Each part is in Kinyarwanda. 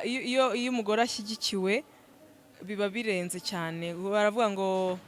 Iyo umugore ashyigikiwe biba birenze cyane. Baravuga ngo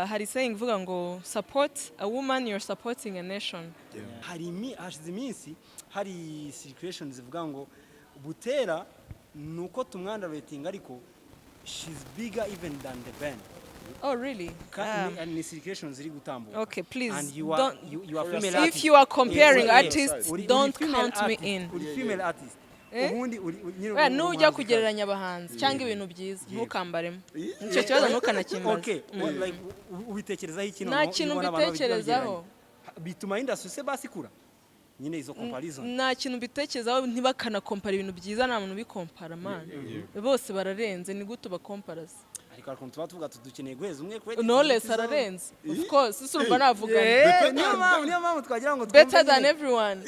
hari saying ivuga ngo "Support a woman, you're supporting a nation." Hashize iminsi hari circulation zivuga ngo Butera ni uko tumwunderratinga, ariko she's bigger even than The Ben. Oh, really? Ni circulation ziri gutambuka. Okay, please And you are, don't. you are female If artist. you are comparing artists, Uri don't female count me artist, in. uri female artist. Eh? Ubundi uri nyine Oya, uri nujya umuhanzikazi. Kugereranya abahanzi cyangwa ibintu byiza, ntukambaremo icyo kibazo, ntukanakimbaze. Okay, well, like ubitekerezaho iki Nta noneho kintu iyo ubona abantu mbitekerezaho. babigereranya? Bituma industry se basi ikura nyine, izo comparison? Nta kintu mbitekerezaho. Ntibakanakompara ibintu byiza. Nta muntu ubikompara, man. Bose bararenze. Ni gute ubakompara se? Ariko hari ukuntu tuba tuvuga tuti dukeneye guheza umwe credit. Knowless izindi ararenze, of course. Ese urumva navugana? Eh, niyo mpamvu twagira ngo twumve Better than nyine. everyone.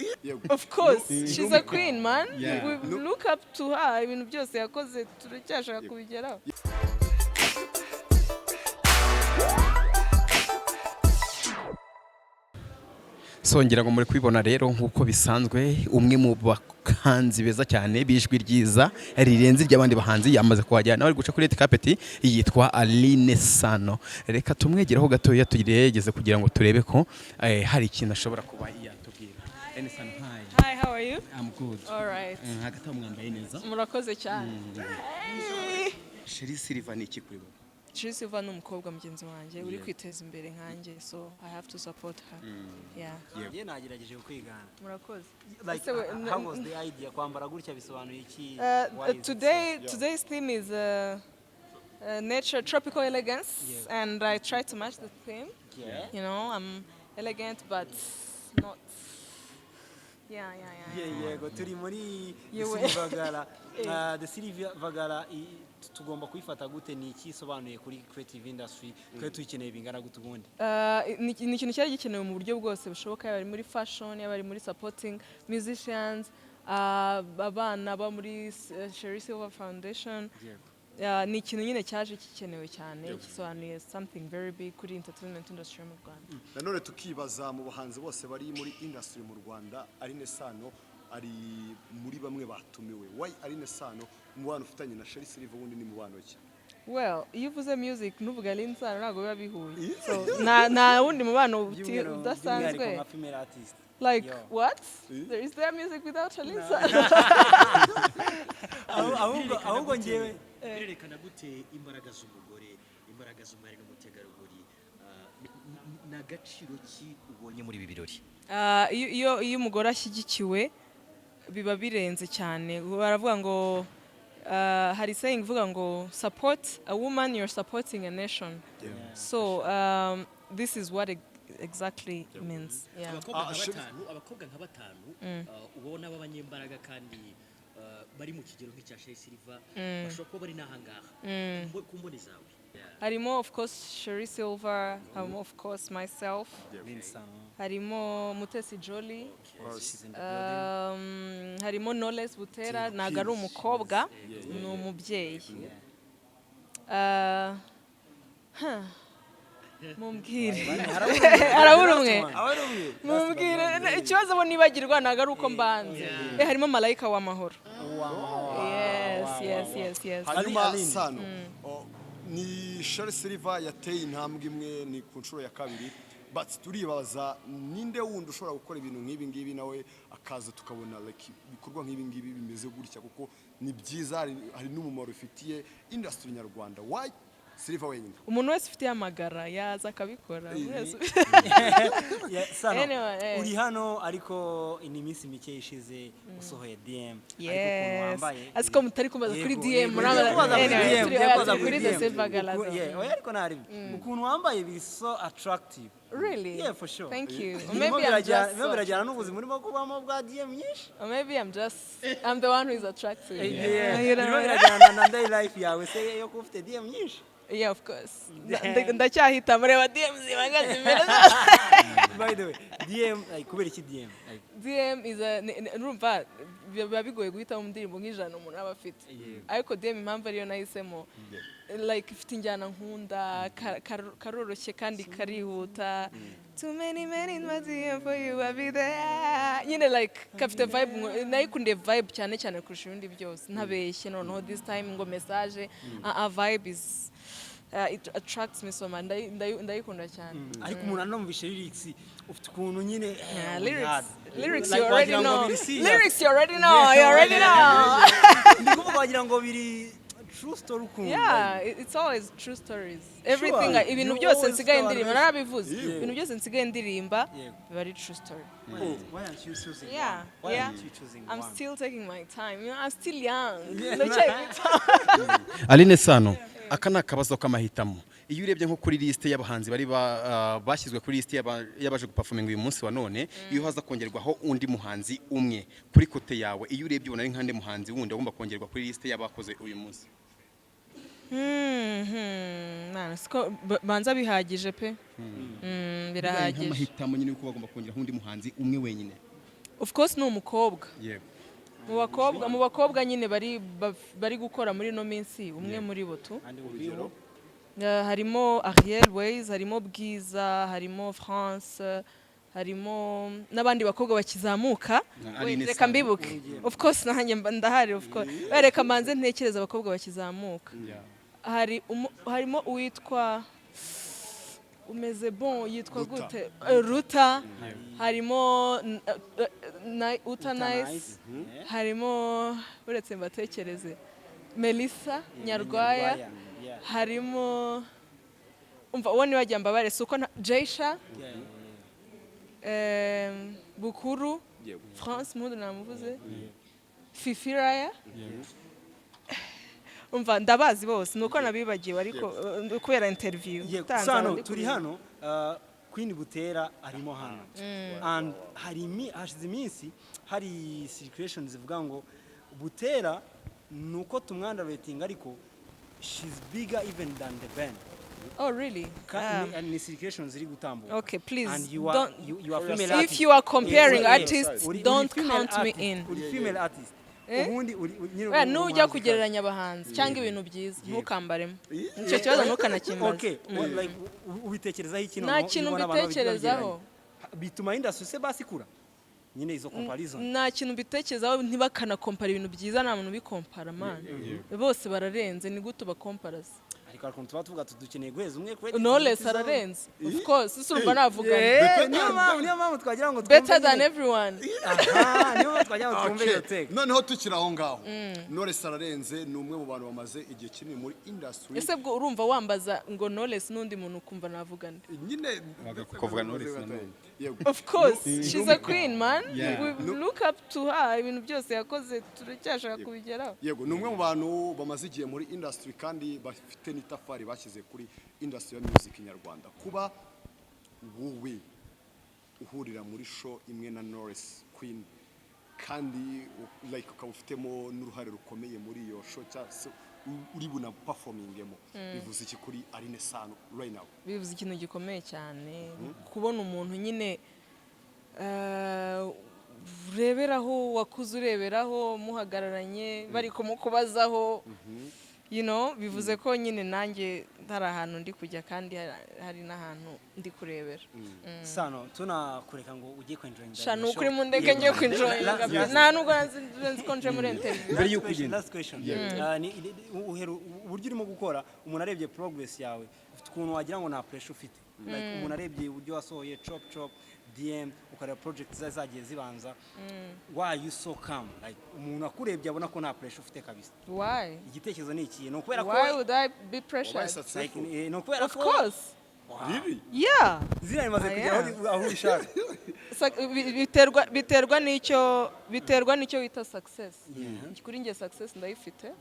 Of course, she's a queen, man. We look up to her. Ibintu byose yakoze turacyashaka kubigeraho. So ngira ngo muri kubibona rero, nk'uko bisanzwe, umwe mu bahanzi beza cyane b'ijwi ryiza rirenze iry'abandi bahanzi yamaze kuhagera, nawe ari guca kuri red carpet, yitwa Aline Sano. Reka tumwegereho gatoya, tugerageze kugira ngo turebe ko hari ikintu ashobora kuba yatubwira. Aline Sano, hi. Hi, how are you? I'm good. All right. Hagati aho mwambaye neza. Murakoze cyane. Hey. Sherrie Silver ni iki kuri wowe? Sherrie Silver ni umukobwa mugenzi wanjye uri kwiteza imbere nkanjye, so I have to support her, yeah. Njye nagerageje kwigana. Murakoze. Like, Ese how was the idea? Kwambara gutya bisobanuye iki? Why is it? Today, today's theme is nature, tropical elegance, and I try to match the theme. I'm elegant but not, yeah. Yego, turi muri The Yewe. Silver Gala. The Silver Gala tugomba kuyifata gute? Ni iki isobanuye kuri creative industry? Twe tuyikeneye bingana gute ubundi? Ni ikintu cyari gikenewe mu buryo bwose bushoboka, yaba ari muri fashion, yaba ari muri supporting musicians, abana bo muri Sherrie Silver Foundation. Ni ikintu nyine cyaje gikenewe cyane, gisobanuye something very big kuri entertainment industry yo mu Rwanda. Nanone tukibaza, mu bahanzi bose bari muri industry mu Rwanda, Aline Sano ari muri bamwe batumiwe. Why Aline Sano? Umubano ufitanye na Sherrie Silver ubundi ni mubano ki? Well, iyo uvuze music ntuvuga Aline Sano, ntabwo biba bihuye. So nta wundi mubano By'umwihariko udasanzwe. nka female artist. Like Yo. what? There is there music without Aline Sano? Ahubwo njyewe Birerekana gute imbaraga z'umugore, imbaraga z'umwari n'umutegarugori? Ni agaciro ki ubonye muri ibi birori? Iyo umugore ashyigikiwe biba birenze cyane. Baravuga ngo hari saying ivuga ngo "Support a woman, you're supporting a nation." So this is what it exactly means, yeah. Abakobwa Ah, nka batanu, abakobwa nka batanu ubona b'abanyembaraga kandi bari mu kigero nk'icya Sherrie Silver bashobora kuba bari n'ahangaha ku mboni zawe? Harimo of course Sherrie Silver, harimo of course myself, harimo Mutesi Jolly, She's in the building. Harimo Knowless Butera, ntabwo ari umukobwa, ni umubyeyi. Huh. Mumbwire, harabura umwe. Mumbwire ikibazo bo nibagirwa, ntabwo ari uko mbanze. Harimo Malayika w'Amahoro. Yes. Hanyuma Aline. Sano, ni Sherrie Silver yateye intambwe imwe, ni ku nshuro ya kabiri, but turibaza ninde wundi ushobora gukora ibintu nk'ibi ngibi nawe akaza tukabona like ibikorwa nk'ibi ngibi bimeze gutya, kuko ni byiza, hari n'umumaro bifitiye industry nyarwanda. Why Silver wenyine? Umuntu wese ufite amagara yaza akabikora. Umuntu wese. Yeah, Sano, Anyway, eh. uri hano ariko ni iminsi mike ishize usohoye DM, ariko ukuntu wambaye Asiko mutari kumbaza kuri Yego, DM. yego, Muraba ngiye kubaza kuri anyway, DM, ngiye kubaza turi kuri kuri The DM. Silver Gala. Yeah, oya, ariko ntari ukuntu wambaye biri so attractive. Really? Yeah, for sure. Thank you. Birimo Maybe I'm just birimo so birajyana n'ubuzima urimo kubamo bwa DM nyinshi. Or maybe I'm the one who is attractive. Yeah, You know? birimo birajyana na day life yawe se yo kuba ufite DM nyinshi. Yeah, of course. Ndacyahita mureba DM zihagaze imbere. By the way, DM, like, kubera iki DM? Like, DM is a urumva biba bigoye guhitamo indirimbo nk'ijana umuntu aba afite, ariko DM impamvu ariyo nahisemo, like, ifite injyana nkunda, karoroshye kandi karihuta. "Too many men in my DM for you, I'll be there." Nyine like kafite vibe, nayikundiye vibe cyane cyane kurusha ibindi byose, ntabeshye. Noneho this time ngo message, vibe is it attracts me so much. Ndayikunda cyane. Ariko umuntu anumvishe lyrics, ufite ukuntu nyine Yeah, we lyrics, had. lyrics Like you already wagira ngo know. biri serious. Lyrics you already know. You already know. Ndi kuvuga wagira ngo biri true story ukuntu. Yeah, it's always true stories. Everything, ibintu You byose always nsigaye tell ndirimba, abantu. narabivuze. Ibintu byose nsigaye ndirimba biba ari true story. Why aren't you choosing Yeah, one? Why yeah. aren't you choosing I'm one? still taking my time. I'm still young. Ndacyari. Aline Sano, aka ni akabazo k'amahitamo. Iyo urebye nko kuri lisite y'abahanzi bari bashyizwe kuri lisite y'abaje guperforminga uyu munsi wa none, iyo haza kongerwaho undi muhanzi umwe kuri côté yawe, iyo urebye ubona ari nk'andi muhanzi wundi agomba kongerwa kuri lisite y'abakoze uyu munsi? Mana, siko banza bihagije pe. Birahagije. Nk'amahitamo nyine yuko bagomba kongeraho undi muhanzi umwe wenyine. Of course ni umukobwa. Yego. Mu bakobwa nyine bari gukora muri ino minsi, umwe muri bo tu. And urugero? Harimo Ariel Ways, harimo Bwiza, harimo France, harimo n'abandi bakobwa bakizamuka. Na Wait, Aline reka Sano. mbibuke. Of course nanjye ndahari, of course. Reka manze ntekereze abakobwa bakizamuka. Harimo uwitwa umeze bon, yitwa Ruta. gute? Ruta, harimo Uta Nice, Nice. harimo, uretse mbatekereze, Melissa Nyarwaya, Yeah. harimo, umva uwo nibagiye mbabare, si uko Jaisha, Bukuru France Mpundu namuvuze, Fifi Raya. Umva ndabazi bose, nuko nabibagiwe, ariko kubera interview Yego, Tanze Sano, abandi turi hano, Queen Butera arimo hano, and hashize iminsi hari circulation zivuga ngo Butera ni uko tumwunderratinga, ariko she's bigger even than The Ben. Oh, really? Ni circulation ziri gutambuka. Okay, please, And you are, don't- you are female If artist. you are comparing artists, Uri don't female count me artist, in. Uri female artist. Eh? Ubundi nyine Oya, uri nujya umuhanzikazi. kugereranya abahanzi cyangwa ibintu byiza, ntukambaremo icyo kibazo, ntukanakimbaze. Okay, well, like, ubitekerezaho iki Nta noneho kintu iyo ubona abantu mbitekerezaho. babigereranya? Bituma industry se basi ikura nyine, izo comparison? Nta kintu mbitekerezaho. Ntibakanakompara ibintu byiza, nta muntu ubikompara man, bose bararenze. Ni gute ubakompara se? Ariko hari ukuntu tuba tuvuga tuti dukeneye guheza umwe credit. Knowless ararenze, of course. Ese urumva navuga Eh, niyo mpamvu twagira ngo twumve better than nyine. everyone? Aha, niyo mpamvu twagira ngo twumve Okay. iyo take. Noneho tukiri aho ngaho, Knowless ararenze, ni umwe mu bantu bamaze igihe kinini muri industry. Ese bwo urumva wambaza ngo Knowless n'undi muntu, ukumva navuga nde? Nyine Kuvuga Knowless nanone. Yego. Of course she's a queen, man. Yeah. We look up to her. Ibintu byose yakoze turacyashaka kubigeraho. Yego, ni umwe mu bantu bamaze igihe muri industry kandi bafite n'itafari bashyize kuri industry ya music nyarwanda. Kuba wowe uhurira muri show imwe na Knowless Queen, kandi like ukaba ufitemo n'uruhare rukomeye muri iyo show, cyangwa se uri buna performingemo, bivuze iki kuri Aline Sano right now? Bivuze ikintu gikomeye cyane, kubona umuntu nyine ureberaho, wakuze ureberaho, muhagararanye bari kumukubazaho, bivuze ko nyine nanjye hari ahantu ndi kujya kandi hari n'ahantu ndi kurebera. Sano, tunakureka ngo ujye kwenjoyinga. Sha, ni ukuri mundeke ngiye kwenjoyinga. Nta nubwo nzi ko nje muri interview. Mbere y'uko ugenda. Last question. Uburyo urimo gukora, umuntu arebye progress yawe, ufite ukuntu wagira ngo nta pressure ufite. Like, umuntu arebye uburyo wasohoye Chop Chop, DM, ukareba project zari zagiye zibanza, why you so calm? Like, umuntu akurebye abona ko nta pressure ufite kabisa. Why? Igitekerezo ni iki? Ni ukubera ko Why would I be Wabaye pressured? like, successful. ni ukubera Of ko course. Really? Yeah. Izina rimaze I kugera aho ubishaka. Biterwa n'icyo wita success. Kuri njye success ndayifite.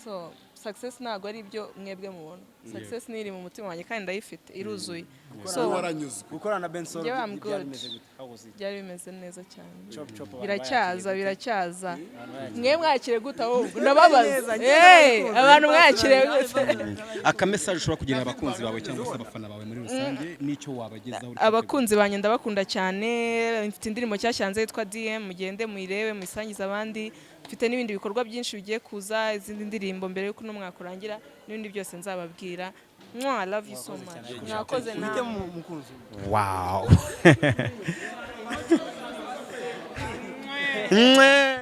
So success ntabwo ari ibyo mwebwe mubona. Success ni iri mu mutima wanjye kandi ndayifite, iruzuye. So Waranyuzwe. Gukorana na Bensoul Njyewe I'm byari good. bimeze gute? How was it? Byari bimeze neza cyane. Chop Chop abantu Biracyaza. bayakiriye gute? Biracyaza. Abantu bayakiriye. Mwe mwakire gute ahubwo? Ndababaza. Neza, Hey, neza. abantu mwakire gute? Aka message ushobora kugenera abakunzi bawe cyangwa se abafana bawe muri rusange? rusange n'icyo wabagezaho. Abakunzi banjye, ndabakunda cyane. Mfite indirimbo nshyashya hanze yitwa DM, mugende muyirebe, muyisangize abandi. Mfite n'ibindi bikorwa byinshi bigiye kuza, izindi ndirimbo mbere y'uko uno mwaka urangira, n'ibindi byose nzababwira. Mwah, I love you so much. Mwakoze Uhitemo nawe. Umukunzi. Wow. Mwe.